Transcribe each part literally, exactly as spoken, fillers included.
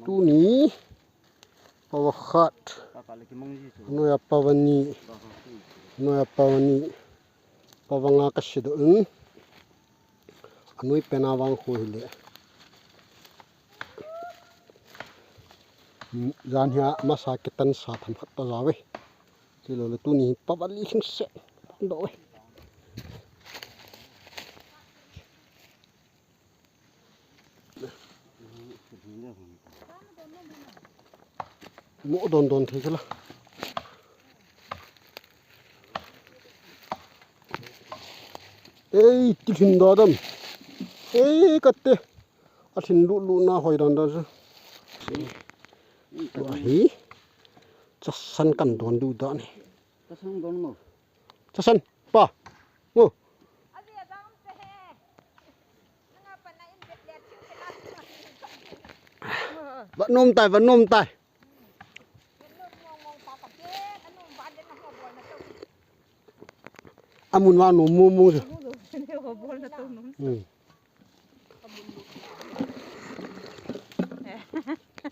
Tuni, pawa khat. Anoiya pawa ni. Anoiya pawa ni. Pawa nga kasedoh in. Anoi pena vang khu hile. Jan hia masa kitan sa themkhat ta jao ve. Tilou le tuni pawa li lhingset. Doh ve. Mo don don thei kala. Ei, kilhin da dam. Ei, kate. Alhin lu lu na hoi dan dan sa. Tua hi. Chasan kan don du dan hi. Chasan don mo. Chasan, pa. Ngo. Vanom tai, vanom tai. Amun vanom mong mong. Hmm.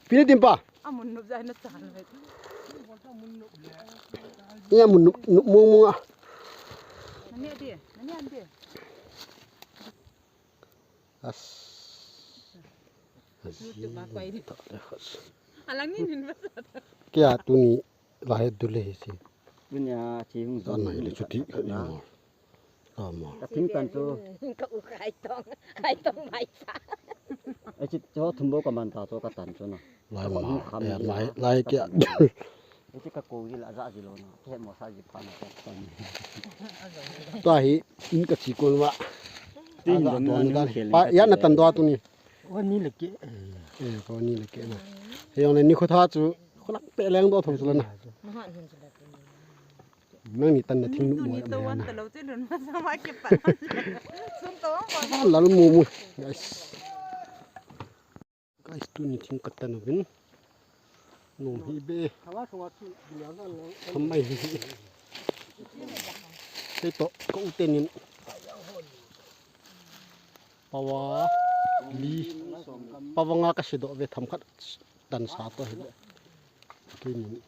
Pini timpa. Amun nop jai na chan. Ni amun nop, nop mong mong a. Nani adi, nani adi. As. Alang ni nin ba sa. Kya tuni la he dule si. Dunia chi hung. Sa na ile chuti ka ni mo. Ama. Ka thing tan chu. Ka u khai tong, khai tong mai sa. Ai chi cho thum bo ka man ta cho ka tan chu na. Lai ma, lai, lai kia. Ai chi ka ko gi la ja ji lo na. Ke mo sa ji pha na ka tan. Tua hi, in ka chi kon wa. Tin don na ni. Pa, ya na tan do tu ni. Wa ni le ke. Eh, ko ni le ke na. He yong le ni khu tha chu, khu lak pe leng do thong chu la na. Nang ni tan na thing nu mo ya. Lal mu mu. Guys. Guys, tuni thing ka tan uvin. Nom hi be. Thamai hi. Hei to, ka u tenin. Pawa li. Pawa nga kasedoh ve themkhat tan sa to hi le. Keinin.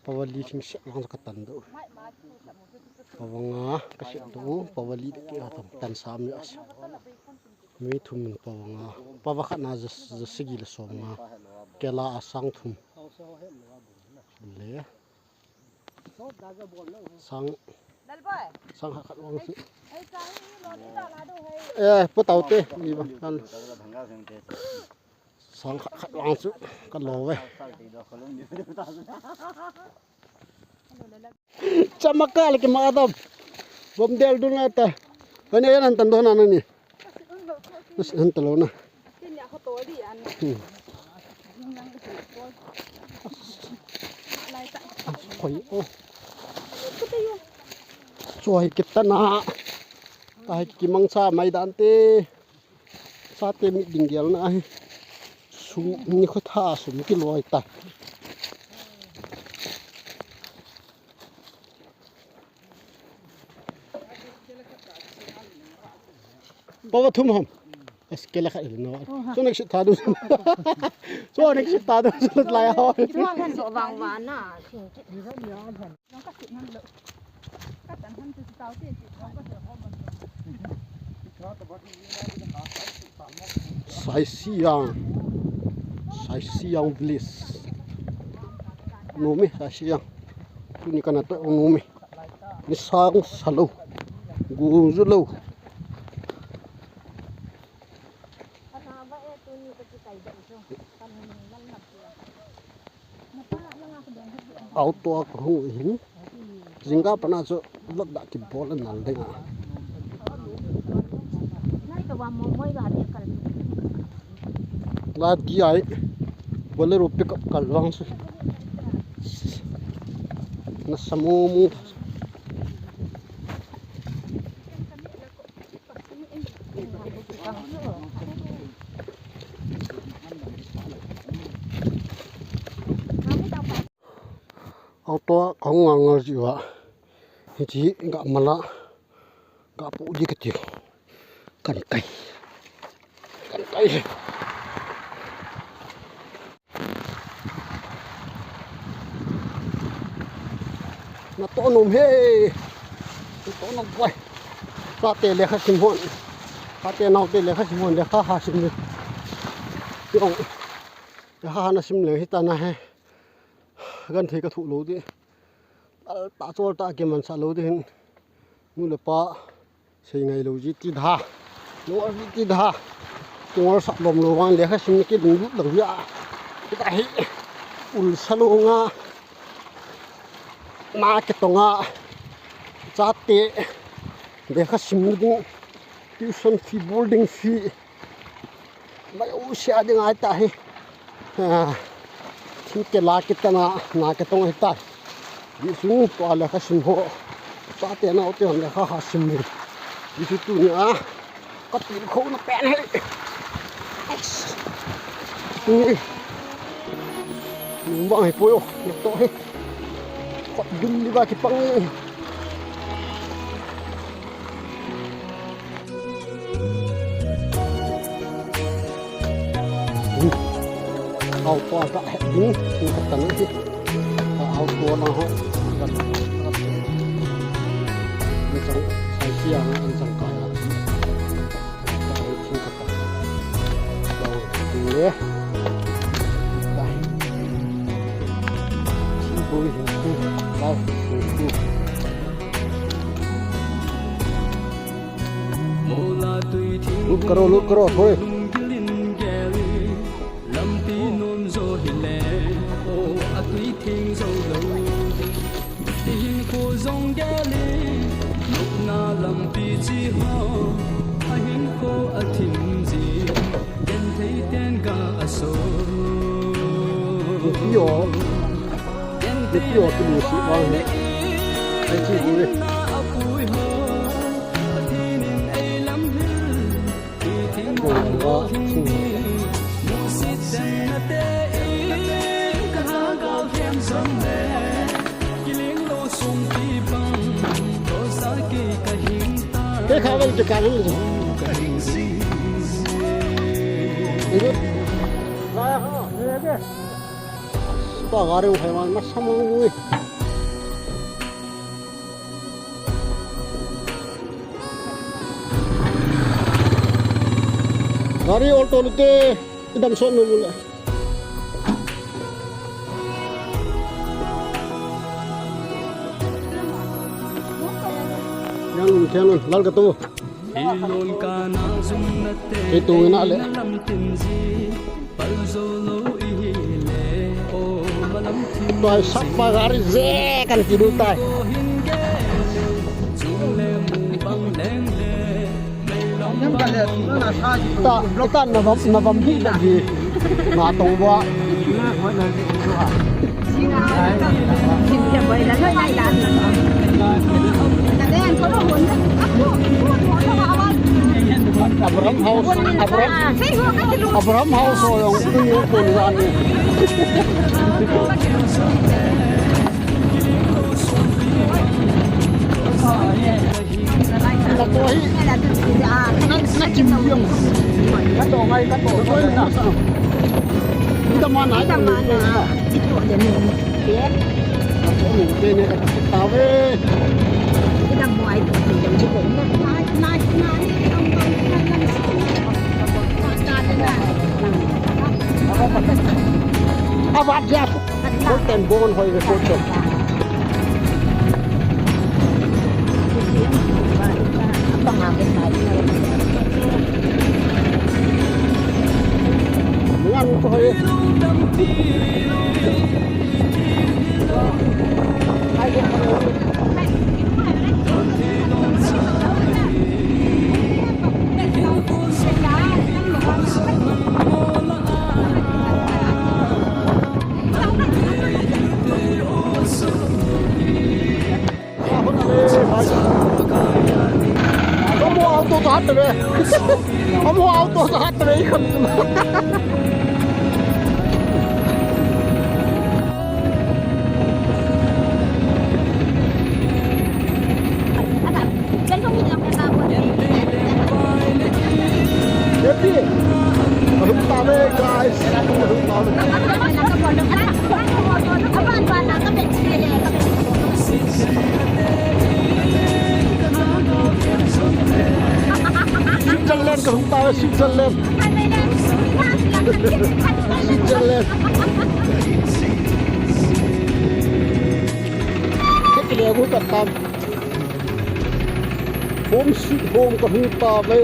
Pawa li lhingset vang ka tan doh. Pawa nga kasedoh, pawa li de ke ha thum tan sa mi as. Mi thum min pawa nga. Pawa khat na ja, ja sagi le som nga. Kela a sang thum. Le. Sang. Sang khat khat vang si. Eh, pu tau te. Ni ba. Sang khat khat lang chu ka lo ve. Chamaka le ke ma adam. Bom del dun ata. Ani yan an tan do na ni. Bas an talo na. Hmm. Khoi o. Choi kitana. Ai kimang sa mai dan te. Sa te mi ding gel na hi. Sum ni kho tha sum ki loi ta. Pawa thum ham. Es kela khat no. So next ta du. So next ta du. So lai ho. Chuan kan so vang vana. Saisiang. Saisiang village. Nome Saisiang. Tuni kana ta nome. Ni sang salo. Gunju lo. Auto a ka hung hin. Jingkah pana chu vlog da kibol a nal ding a. La di ai. Bolero pickup kal vang chu. Na samu mu. Auto a kahung ngal ngal jiu a. Hichi ga mala ga pu di kati. Kan kai. Kan kai. Natoh nom e. Natoh nom e. Chate lekha sim hon. Chate naote lekha sim hon, lekha ha sim le. Jong. Lekha ha na sim le hita na he. Genthei ka thoh lou ding. Al ta chol ta kimansah lou ding hin. Nu le pa. Sei ngai lou ji ti da. Lou ji ti da. Kingol sah lom lou vang lekha sim kiding lut lou a. Kita hi. Ul sa lou nga. Na kitong a. Chate. Lekha sim ding. Tuition fee, boarding fee. Mai u sia ding ai ta hi. Ah, thingke la kita na, na kitong ai ta. Di sung tua lekha sim ho. Chate naote hon lekha ha sim ni. Di su tu ni a. Ka til khou na pen hi. Ni. Ni bang hi poi o. Ni to hi. Kot dum ni ba kipang ni. Auto a ka het ding, ni ka tan hi. Auto na ho. Ni chang, sai sia na ni chang ka ya. Ka ho chin ka ta. Ba ho chin le. Ba. Chi bo hi. Ba. Lut karo, lut karo, thoi. Lampi nom jo hile, o atui theng jo lo. Tihin ko jong gel in, lupna lampi chi ho, ahin ko athim ji, genthei ten ga aso. Lampi o. Lampi o, kilu si bang hi. Ai chi gu le. Ko wa, chi. Ke kha vel ke ka vel. Ba gari uthai man, masa mong ui. Gari alto lute, idam son no mula. Yang, yang, lal ka tu. Kei tu ina le. Tua sap pa gari je kan ti du tai. Ta, ta na vam, na vam hi da hi. Na tong wa. Abraham House, Abraham, Abraham House, oh, yang itu yang pun rani. Ka to hi. Na, na kim diam. Ka to ngai, ka to. Ka to ngai. Ita mana, ita mana. Ito de ni. Ke? Ka to ni, ke ni ka ta ve. Ita mo ai to ni, ko na, na, na, ni ang ang ang ang. Aba dia. Ko ten bon hoi ve ko ten. Ngan ko hoi. Amo auto to hat be. Amo auto to hat be. Happy. Alung tale, guys. Alung tale. Switzerland. Switzerland. Kile gu ka tam. Home sweet home ka hung ta ve.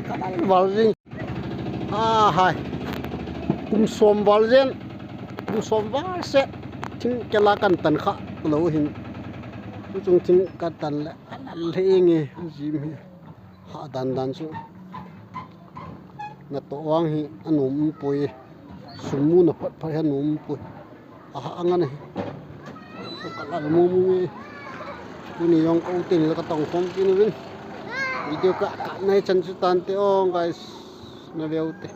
Ka lal val jing. A hai. Kum som val jen. Kum som val se. Thingkela kan tan kha lo hin. Tuchung thing ka tan le. Ka lal le nge. Jim hi. Ha dan dan chu. Na to wang hi anom poi. Sum mu na phat phat hi anom poi. Aha, angan e. Ka lal mu mu e. Tuni jong ka u te ni la ka tong khom kit uvin. Video ka, ka nai chan chu tan te ong, guys. Na veu te.